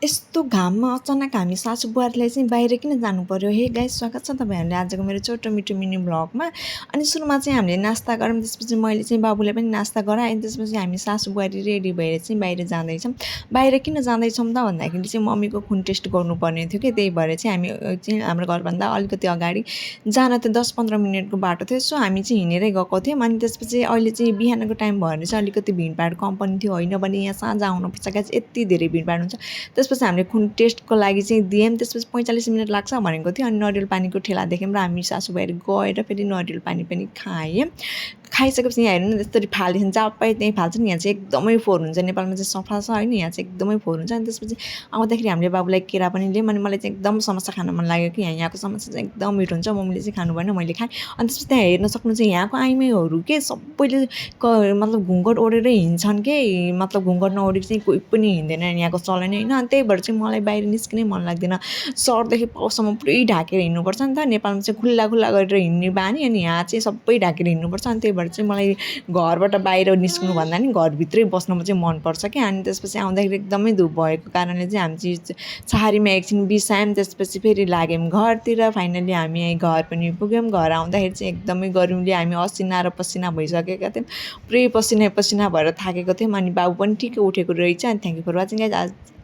यस्तो घाममा अचानक हामी सासू बुहारीलाई चाहिँ बाहिर किन जानु पर्यो? हे गाइस, स्वागत छ तपाईँहरूले आजको मेरो छोटो मिठो मिनी भ्लगमा। अनि सुरुमा चाहिँ हामीले नास्ता गरौँ, त्यसपछि मैले चाहिँ बाबुलाई पनि नास्ता गराएँ। अनि त्यसपछि हामी सासू बुहारी रेडी भएर चाहिँ बाहिर जाँदैछौँ। बाहिर किन जाँदैछौँ त भन्दाखेरि चाहिँ मम्मीको खुन टेस्ट गर्नुपर्ने थियो कि, त्यही भएर चाहिँ हामी चाहिँ हाम्रो घरभन्दा अलिकति अगाडि जान त 10-15 मिनटको बाटो थियो। सो हामी चाहिँ हिँडेरै गएको थियौँ। अनि त्यसपछि अहिले चाहिँ बिहानको टाइम भएर चाहिँ अलिकति भिडभाड कम पनि थियो, होइन भने यहाँ साँझ आउनुपर्छ गाइस, यति धेरै भिडभाड हुन्छ। त्यसपछि हामीले खुन टेस्टको लागि चाहिँ दियौँ। त्यसपछि 45 मिनट लाग्छ भनेको थियो। अनि नरिवल पानीको ठेला देख्यौँ र हामी सासूभाइहरू गएर फेरि नरिवल पानी पनि खायौँ। खाइसकेपछि यहाँ हेर्नु न, यसरी फालिन्छ, जहाँ पाए त्यहीँ फाल्छ नि। यहाँ चाहिँ एकदमै फोहोर हुन्छ, नेपालमा चाहिँ सफा छ होइन, यहाँ चाहिँ एकदमै फोहोर हुन्छ। अनि त्यसपछि आउँदाखेरि हामीले बाबुलाई केरा पनि ल्यायौँ। अनि मलाई चाहिँ एकदम समोसा खान मन लाग्यो कि यहाँको समोसा चाहिँ एकदम मिठो हुन्छ। मम्मीले चाहिँ खानु भएन, मैले खाएँ। अनि त्यसपछि त्यहाँ हेर्न सक्नुहुन्छ यहाँको आइमाईहरू के सबैले मतलब घुँघट ओढेरै हिँड्छन् के, मतलब घुँघट नओढेर चाहिँ कोही पनि हिँड्दैन यहाँको चलन होइन। अनि त्यही भएर चाहिँ मलाई बाहिर निस्किनै मन लाग्दैन। सरदेखि पाउसम्म पुरै ढाकेर हिँड्नुपर्छ नि त, नेपालमा चाहिँ खुल्ला खुल्ला गरेर हिँड्ने बानी, अनि यहाँ चाहिँ सबै ढाकेर हिँड्नुपर्छ। अनि त्यही भएर चाहिँ मलाई घरबाट बाहिर निस्किनु भन्दा नि घरभित्रै बस्नु चाहिँ मनपर्छ क्या। अनि त्यसपछि आउँदाखेरि एकदमै धुप भएको कारणले चाहिँ हामी चाहिँ छहारीमा एकछिन बिसायौँ। त्यसपछि फेरि लाग्यौँ घरतिर। फाइनली हामी यहाँ घर पनि पुग्यौँ। घर आउँदाखेरि चाहिँ एकदमै गर्मीले हामी असिना र पसिना भइसकेका थियौँ, पुरै पसिना पसिना भएर थाकेको थियौँ। अनि बाबु पनि ठिकै उठेको रहेछ। अनि thank you for watching guys.